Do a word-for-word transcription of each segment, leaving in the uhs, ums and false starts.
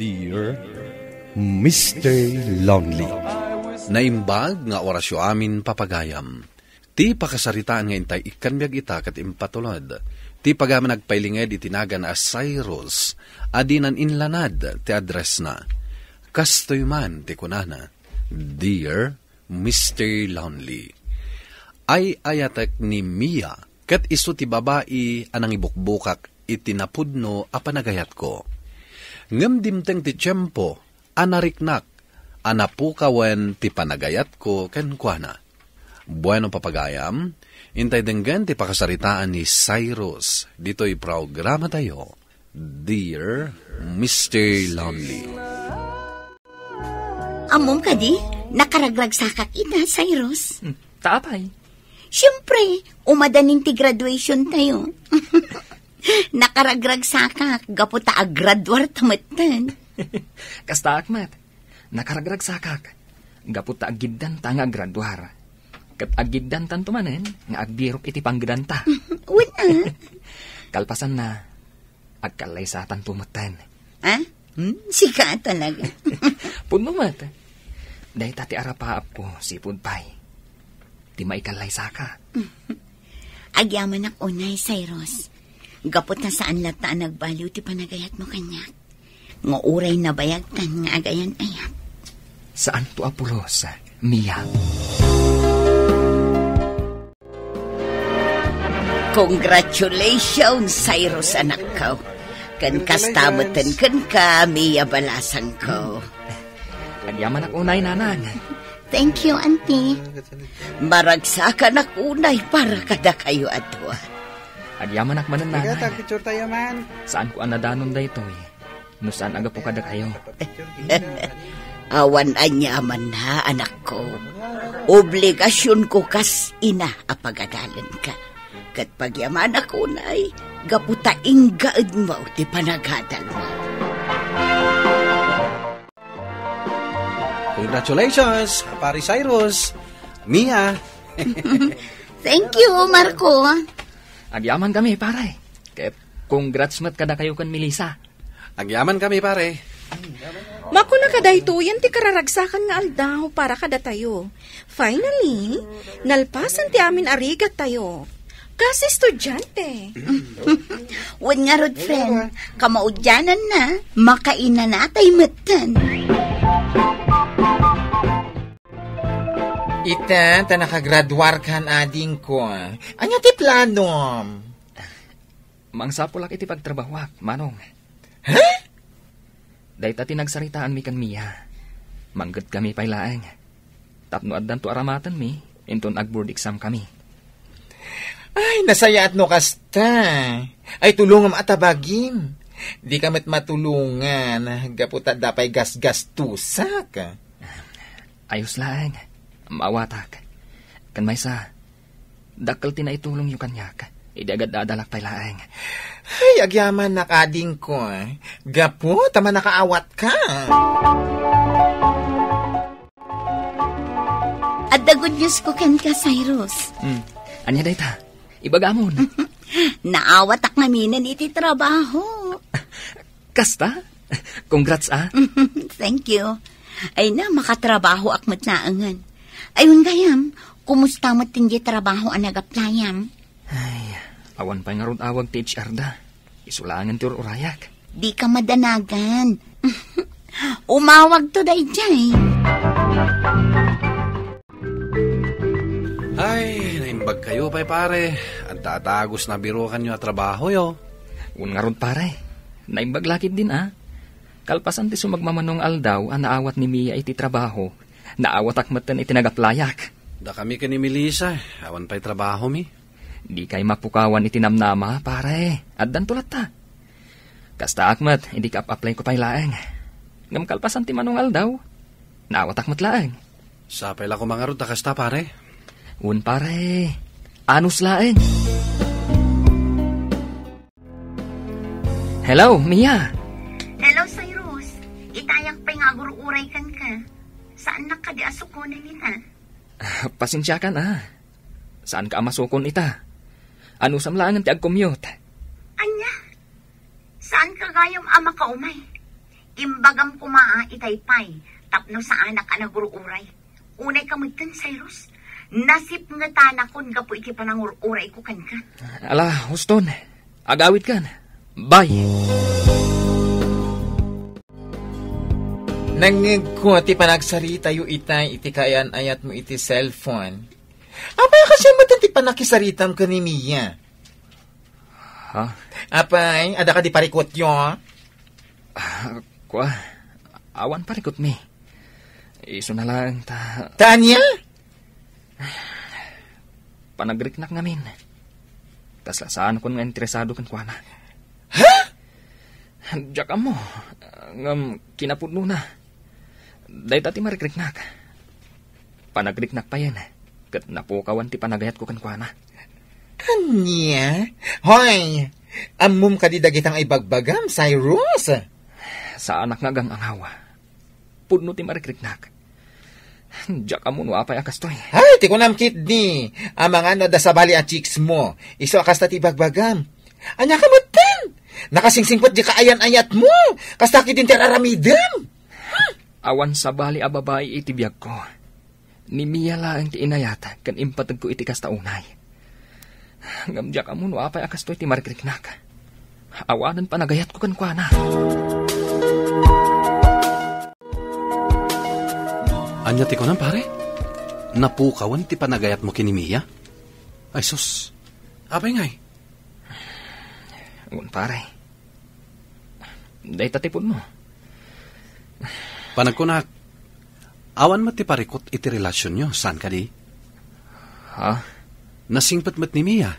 Dear Mister Lonely. Naimbag nga orasyo amin, papagayam. Ti pakasaritaan nga intay ikkan biag ita ket impatulod. Ti pagayam a nagpailinged iti nagan a Cyrus, a dinan inlanad ti addressna. Kastoy man ti kunana, Dear Mister Lonely. Ay-ayatek ni Mia, ket isu ti babai a nangibukbukak iti napudno a panagayatko. Ngem dimteng ti tiempo a nariknak a napukawen ti panagayatko kenkuana. Bueno, papagayam, intay denggen ti pakasaritaan ni Cyrus ditoy programatayo, Dear Mister Lonely. Ammom kadi, nakaragragsakak ita, Cyrus. Hmm, ta apay? Siyempre, umadanin ti graduation tayo. Nakaragragsakak, gapu ta agraduar ta metten. Kastaak met, nakaragragsakak, gapu ta aggiddanta nga agraduar. Ket aggiddantanto manen nga agbirok iti panggedanta. Wen a. Kalpasanna, agkallaysatanto metten. Ah? Hmm? Sika talaga. Pudno met. Dayta ti arapaapko, sipud pay. Ti maikallaysaka. Agyamanak unay, Cyrus. Gapu ta saan latta a nagbaliw ti panagayatmo kaniak. Nga uray nabayagtan nga agayan-ayat. Saanto a pulos, Mia. Congratulations, Cyrus, anakko. Ken kasta metten kenka, Mia, balasangko. Agyamanak unay, nanang. Thank you, auntie. Maragsakanak unay para kadakayo a dua. Agyamanak manen, nanang. Picture tayo man. Saanko a nadanon daytoy no saan a gapu kadakayo. Awan aniamanna, anakko. Obligasionko kas ina a pagadalenka. Ket pagyamanak unay, gapu ta inggaedmo ti panagadalmo. Congratulations, Pare Cyrus. Mia. Thank you, Marco. Agyaman kami, pare. Ket congrats met kadakayo ken Melissa. Agyaman kami, pare. Makuna kadaytoyen ti kararagsakan nga aldaw para kadatayo. Finally, nalpasan ti amin a rigattayo. Kas estudiante. Wen ngarud, friend, kamaudiananna, makainanatay metten. Ita, ta nakagraduarkan, adingko. Ania ti planom? Mangsapulak iti pagtrabahoak, Manong. Ha? Dayta ti nagsaritaanmi ken Mia. Mangged kami pay laeng. Tapno addanto aramatenmi, inton ag-board exam kami. Ay, nasayaat no kasta. Ay, tulongem a tabagim. Dika met matulongan, gapu ta adda pay gasgastusak. Ayos laeng. Maawatak. Ken maysa, dakkel ti naitulongyo kaniak idi agad-adalak pay laeng. Ay, agyamanak, adingko. Gapu ta manakaawatka. Adda good news ko kenka, Cyrus. Hmm. Ania dayta? Ibagamon. Naawatak ngaminen iti trabaho. Kasta? Congrats, ah. Thank you. Ay na, makatrabahoak met laengen. Ay, wen gayam, kumusta met ti trabaho a nag-applyam? Ay, awan pay ngarud awag ti H R da. Isu laengen ti ur-urayak. Dika madanagan. Umawagto daydiay. Ay, naimbagkayo pay, pare. Adda a tagos a birokanyo a trabahoyo. Wen ngarud, pare. Naimbag la ketdin, ah. Kalpasan ti sumagmamano nga aldaw a naawat ni Mia iti trabaho, naawatak metten iti nag-applyak. Dakami ken ni Melissa, awan pay trabahomi. Dikay mapukawan iti namnama, pare. Addanto latta. Kastaak met, idi ka-applyko pay laeng. Ngem kalpasan ti mano nga aldaw, naawatak met laeng. Sapay la koma ngarud ta kasta, pare. Wen, pare. Anus laeng. Hello, Mia. Hello, Cyrus. Itayak pay nga agur-uray kenka. Saannak kadi a sukonen ita? Pasensiakan, ah. Saanka a masukon ita. Anusam laengen ti ag-commute. Ania? Saanka gayam a makaumay? Imbagam koma a itay pay tapno saanak a nagur-uray. Unay ka metten, Cyrus. Nasipngetanakon gapu iti panangur-urayko kenka. Ala, huston. Agawidkan. Bye. Nangngegko ti panagsaritayo itay iti kaayan-ayatmo iti cellphone. Apay a kasdiay met ti pannakisaritam ken ni Mia? Ha? Apay, adda kadi parikutyo? Ah, kua, awan parikutmi. Isuna laeng ta... Ta ania? Panagriknak ngamin. Kasla saankon nga interesado kenkuana. Ha? Diak ammo. Ngem kinapudnona. Dayta ti marikriknak. Panagriknak payen, ket napukawan ti panagayatko kenkuana. Ania? Hoy, ammom kadi dagita nga ibagbagam, Cyrus? Saanak nga agang-angaw. Pudno ti marikriknak. Diak ammo no apay a kastoy. Ay, ti kunam ketdi, amangan no adda sabali a chicks mo. Isu a kasta ti ibagbagam. Ania ka metten? Nakasingsingpet di kaayan-ayatmo. Kasta ketdin ti ar-aramidem. Awan sabali a babai iti biagko. Ni Mia laeng ti inayat ken impategko iti kasta unay. Ngem diak ammo no apay a kastoy ti marikriknak. Awanen panagayatko kenkuana. Ania ti kunam, pare? Napukawan ti panagayatmo ken ni Mia? Ay, sus. Apay ngay? Wen, pare. Dayta ti pudno. Panagkunak, awan met ti parikut iti relasionyo, saan kadi? Ha? Nasingpet met ni Mia.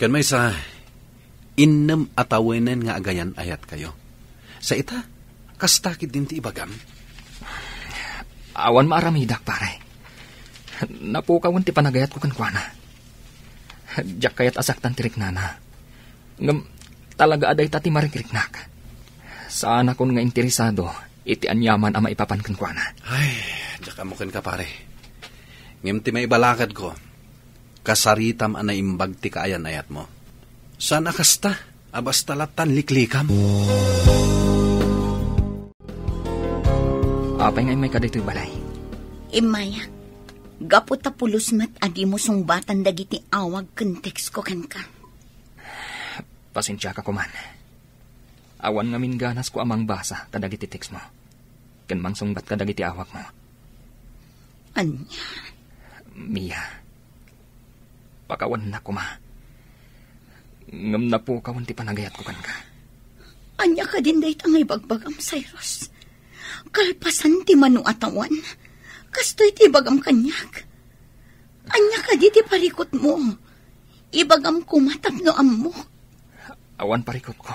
Ken maysa, innem a tawenen nga agayan-ayatkayo. Sa ita, kasta ketdin ti ibagam? Awan maaramidak, pare. Napukawan ti panagayatko kenkuana. Diak kayat a saktan ti riknana. Ngem talaga a dayta ti marikriknak. Saanakon nga interesado iti aniaman a maipapan kenkuana. Ay, diak ammo kenka, pare. Ngem ti maibalakadko, kasaritam a naimbag ti kaayan-ayatmo. Saan a kasta a basta lattan liklikam. Apay nga immayka ditoy balay? Immayak. Gapu ta pulos met a dimo sungbatan dagiti awag ken textko kenka. Pasensiaka koman. Awan ngamin ganasko a mangbasa kadagiti textmo ken mangsungbat kadagiti awagmo. Ania? Mia, pakawannak koma. Ngem napukawan ti panagayatko kenka. Ania kadin dayta nga ibagbagam, Cyrus? Kalpasan ti mano a tawan, kastoy ti ibagam kaniak. Ania kadi ti parikutmo? Ibagam koma tapno ammok. Awan parikutko.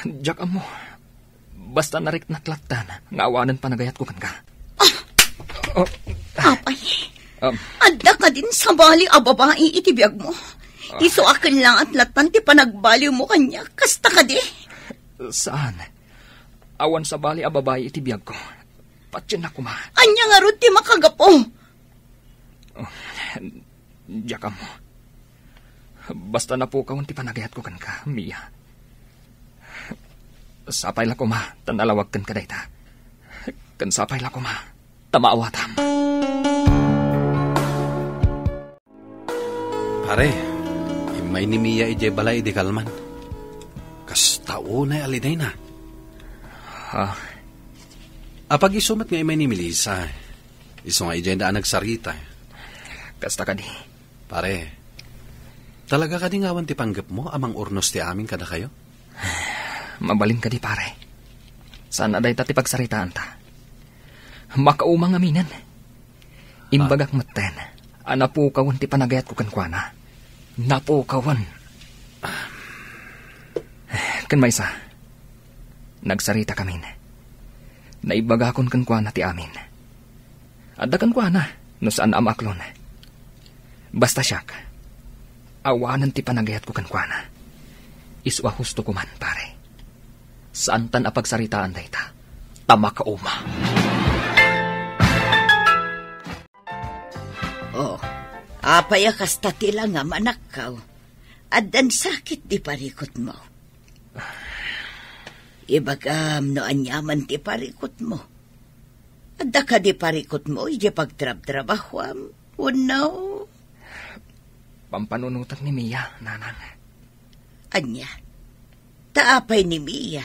Diak ammo. Basta nariknak lattan nga awanen panagayatko kenka. Ah! Oh. Apay, Um. Adda kadin sabali a babai iti biagmo? Ah. Isu a kellaat lattan ti panagbaliwmo kaniak. Kasta kadi? Saan. Awan sabali a babai iti biagko. Patiennak koma. Ania ngarud ti makagapu? Oh, diak ammo. Basta napukawan ti panagayatko kenka, Mia. Sapay la koma ta nalawag kenka dayta. Ken sapay la koma ta maawatam. Pare, immay ni Mia idiay balay idi kalman. Kasta unay a lidayna. Ha? Apag-isu met nga immay ni Melissa. Isu nga idiay da a nagsarita. Kasta kadi. Pare, talaga kadi nga awan ti panggepmo a mang-urnos ti amin kadakayo? Mabalin kadi, pare. Saan a dayta ti pagsaritaanta. Makauma ngaminen. Imbagak metten a napukawan ti panagayatko kenkuana. Napukawan. Ken maysa, nagsarita kamin. Naibagakon kenkuana ti amin. Adda kenkuana no saan a maaklon. Basta siak, awanen ti panagayatko kenkuana. Isu a husto koman, pare. Saantan a pagsaritaan dayta, ta makauma. Oh, apay a kasta ti langam, anakko? Addan sakit ti parikutmo? Ibagam no aniaman ti parikutmo. Adda kadi parikutmo idiay pagtrabtrabahuam? Wenno? Pampanunotak ni Mia, Nanang. Ania? Ta apay ni Mia?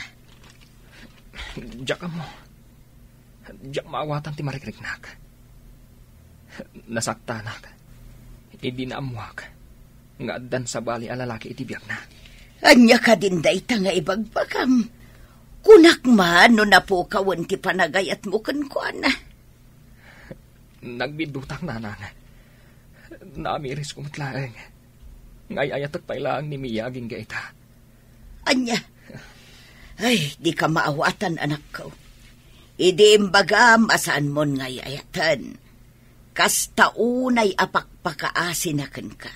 Diak ammo. Diak maawatan ti marikriknak. Nasaktanak. Idi naammuak nga addan sabali a lalaki iti biagna. Ania kadin dayta nga ibagbagam? Kunak man no napukawen ti panagayatmo kenkuana. Nagbiddutak, Nanang. Naamirisko met laeng nga ay-ayatek pay laeng ni Mia agingga ita. Ania? Ay, dika maawatan, anakko. Idi imbagam a saanmon nga ay-ayaten, kasta unay a pakpakaasina kenka,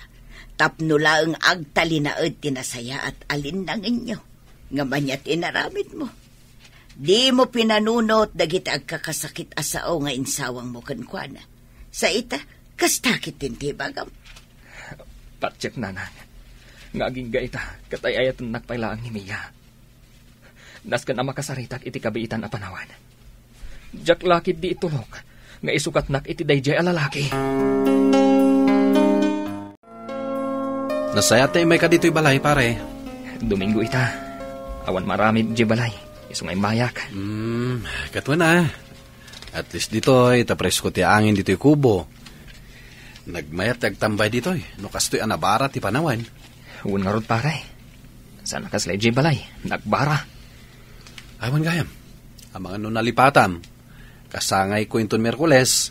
tapno laeng agtalinaed ti nasayaat a linnangenyo ngem ania ti inaramidmo? Dimo pinanunot dagiti agkakasakit a sao nga insawangmo kenkuana. Sa ita, kasta ketdin ti ibagam. Patiek, Nanang, nga agingga ita ket ay-ayatennak pay laeng ni Mia. Nasken a makasaritak iti kabiitan a panawen. Diak la ketdi itulok nga isukatnak iti daydiay a lalaki. Nasayaat ta immayka ditoy balay, pare. Domingo ita. Awan maaramid idiay balay. Isu nga immayak. Hmm, ket wen a. At least ditoy, ta presko ti angin ditoy kubo. Nagmayat ti agtambay ditoy, no kastoy a nabara ti panawen. Wen ngarud, pare. Saan a kasla idiay balay, nagbara. Awan gayam. Amangan no nalipatam. Kasangayko inton Miyerkules.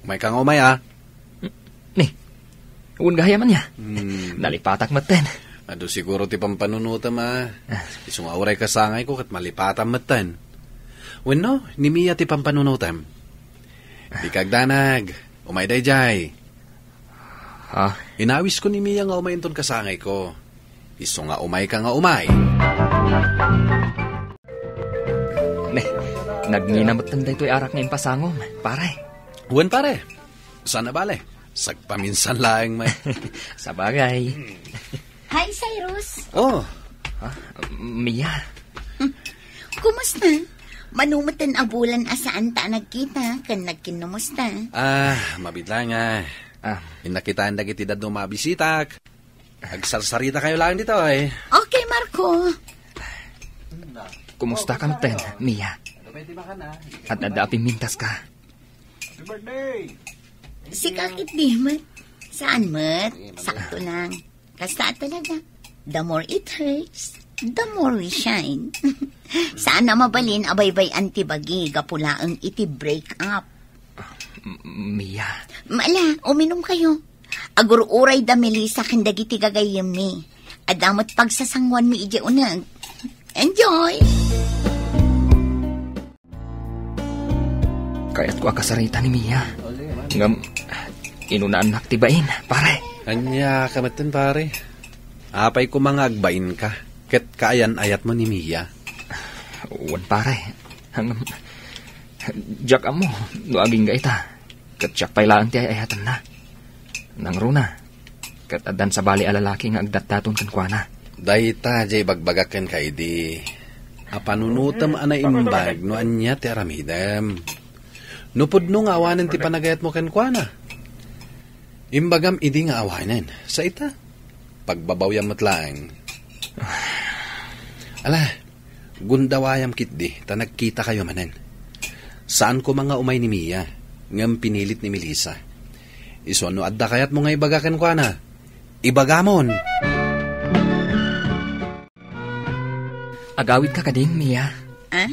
Umayka nga umay, a. Ni, wen gayam ania? Hmm. Nalipatak metten. Adu siguro ti pampanunotam, a. Ah. Isu nga uray kasangayko ket malipatam metten. Wenno, ni Mia ti pampanunotam. Dika agdanag. Umay daydiay. Ha? Inawisko ni Mia nga umay inton kasangayko. Isu nga umayka nga umay. Ne, nagngina metten daytoy arak nga impasangom, pare. Wen, pare. Saan a bale. Sagpaminsan laeng met. Sabagay. Hi, Cyrus. Oh. Ha? Mia? Kumusta? Mano metten a bulan a saanta a nagkita ken nagkinkumusta? Ah, mabiit laeng a. Ah. Innak kitaen dagiti dadduma a bisitak. Agsarsarita kayo laeng ditoy. Okay, Marco. Kumusta ka metten, Mia? At adda a pimmintas ka? Sika ketdi met. Saan met? Sakto lang. Kasta talaga. The more it hurts, the more we shine. Saan a mabalin a baybay-an ti bagi gapu laeng iti break up. M-, Mia. Mala, uminom kayo. Agur-uray da Melissa ken dagiti gagayyemmi. Adda met pagsasanguanmi idiay uneg. Enjoy! Kayatko a kasarita ni Mia. Ngem, inunaannak ti bain, pare. Ania ka metten, pare? Apay koma nga agbainka ket kaayan-ayatmo ni Mia? Wen, pare. Ngem, diak ammo no agingga ita. Ket siak pay laeng ti ay-ayatenna. Nangruna, ket addan sabali a lalaki nga agdatdaton kenkuana. Dayta diay ibagbagak kenka idi a panunotem a naimbag no ania ti aramidem. No pudno nga awanen ti panagayatmo kenkuana, imbagam idi nga awanen. Sa ita, pagbabawyam met laeng. Ala, gundawayam ketdi ta nagkitakayo manen. Saan koma nga umay ni Mia, ngem pinilit ni Melissa. Isu no adda kayatmo nga ibaga kenkuana, ibagamon. Agawidka kadin, Mia? Ah?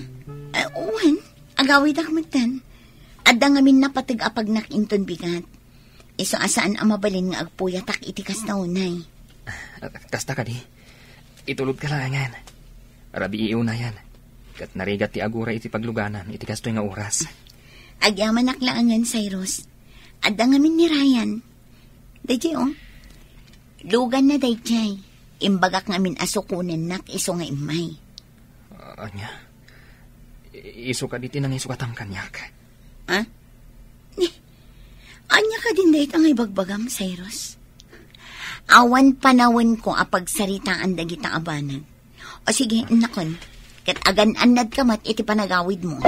Ah, wen, agawidak metten. Adda ngamin napateg a pagnak inton bigat. Isu a saan a mabalin nga agpuyatak iti kasta unay. Kasta kadi? Itulodka laengen. Rabii unayen. Ket narigat ti aguray iti pagluganan iti kastoy nga oras. Agyamanak laengen, Cyrus. Adda ngamin ni Ryan. Daydiay, o. Luganna daydiay. Imbagak ngamin a sukonennak isu nga immay. Ah, ania? I-, isu kadi ti nangisukatam kaniak? Ha? Ni, ania kadin dayta nga ibagbagam, Cyrus? Awan panawenko a pagsaritaan dagita a banag. O sige, innakon. ket agan-annadka met iti panagawidmo.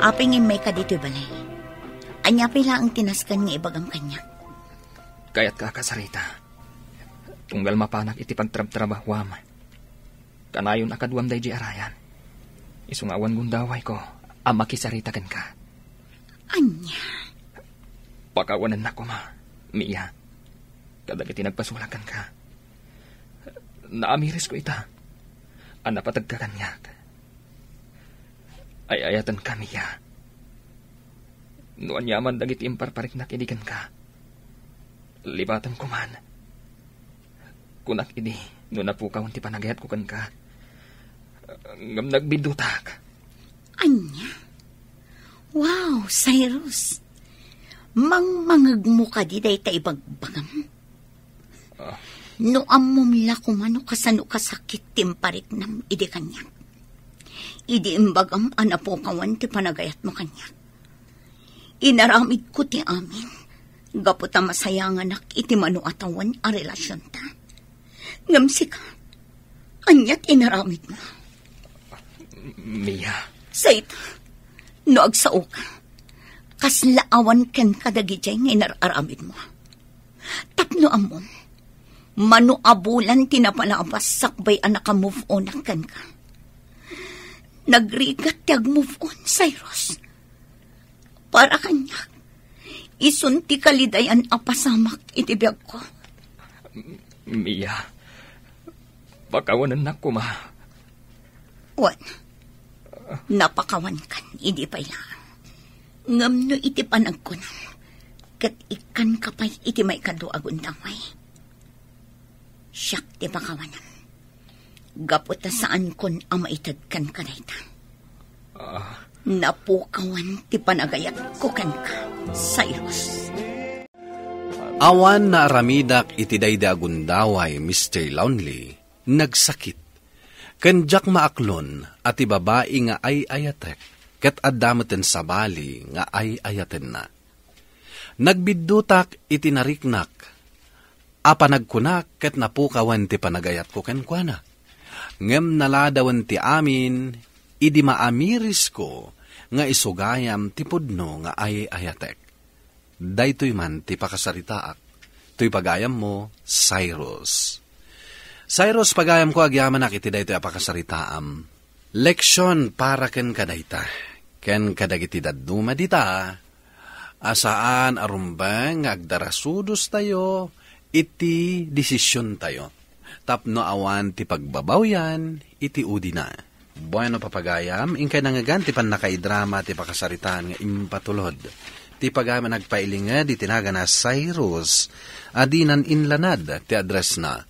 Apay nga immayka ditoy balay? Ania pay laeng ti nasken nga ibagam kaniak? Kayatka a kasarita. Tunggal mapanak iti pagtrabtrabahuam, kanayon a kaduam daydiay a rayan. Isu nga awan gundawayko a makisarita kenka. Ania? Pakawanennak koma, Mia, kadagiti nagpasulak kenka. Naamirisko ita a napateg ka kaniak. Ay-ayatenka, Mia. No aniaman dagiti imparpariknak idi kenka, libaten koman. Kunak idi no napukawan ti panagayatko kenka. Ngem nagbiddutak. Ania? Wow, Cyrus! Mangmangegmo kadi dayta ibagbagam? Ah. No ammom la koma no kasano kasakit ti impariknam idi kaniak. Idi imbagam a napukawan ti panagayatmo kaniak. Inaramidko ti amin gapu ta masayanganak iti mano a tawen a relasionta. Ngem sika, ania ti inaramidmo? Mia. Sayta, no agsaoka, kasla awan kenka dagidiay nga inar-aramidmo. Tapno ammom, mano a bulan ti napalabas sakbay a naka-move on kenka. Nagrigat ti ag-move on, Cyrus. Para kaniak, isun ti kalidayan a pasamak iti biagko. Mia, pakawanennak koma. Wen, napakawankan idi pay laeng. Ngem no iti panagkunam, ket ikkanka pay iti maikadua a gundaway. Siak ti pakawanam. Gapu ta saankon a maited kenka dayta. Ah. Napukawan ti panagayatko kenka, Cyrus. Awan naaramidak iti daydi a gundaway, Mister Lonely, nagsakit. Ken diak maaklon a ti babai nga ay-ayatek, ket adda meten sabali nga ay-ayatenna. Nagbiddutak iti nariknak a panagkunak ket napukawan ti panagayatko kenkuana. Ngem naladawen ti amin idi maamirisko nga isu gayam ti pudno nga ay-ayatek. Daytoy man ti pakasaritaak. Toy pagayammo, Cyrus. Cyrus, pagayamko, agyamanak iti daytoy a pakasaritaam. Leksion para kenka dayta, ken kadagiti dadduma dita, a saan a rumbeng nga agdarasudostayo iti desisiontayo tapno awan ti pagbabawian iti udina. Bueno, papagayam, inkay nangngegan ti pannakaidrama ti pakasaritaan nga impatulod ti pagayam a nagpailinged iti nagana Cyrus a dinan inlanad ti addressna.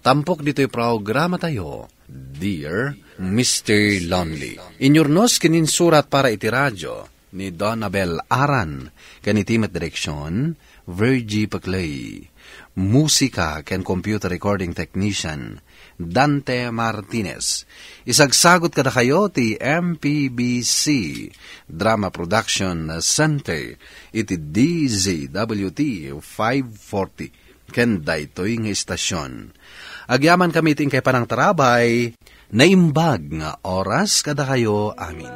Tampok ditoy programatayo, Dear Mister Lonely. Inyurnos ken insurat para iti radio ni Donabel Aran, ken iti met direksion, Virgie Paclay. Musika ken computer recording technician, Dante Martinez. Isagsagut kadakayo ti M P B C Drama Production Center iti D Z W T five forty. Ken daytoy nga istasion. Agyamankami iti inkay panangtarabay, naimbag nga oras kadakayo amin.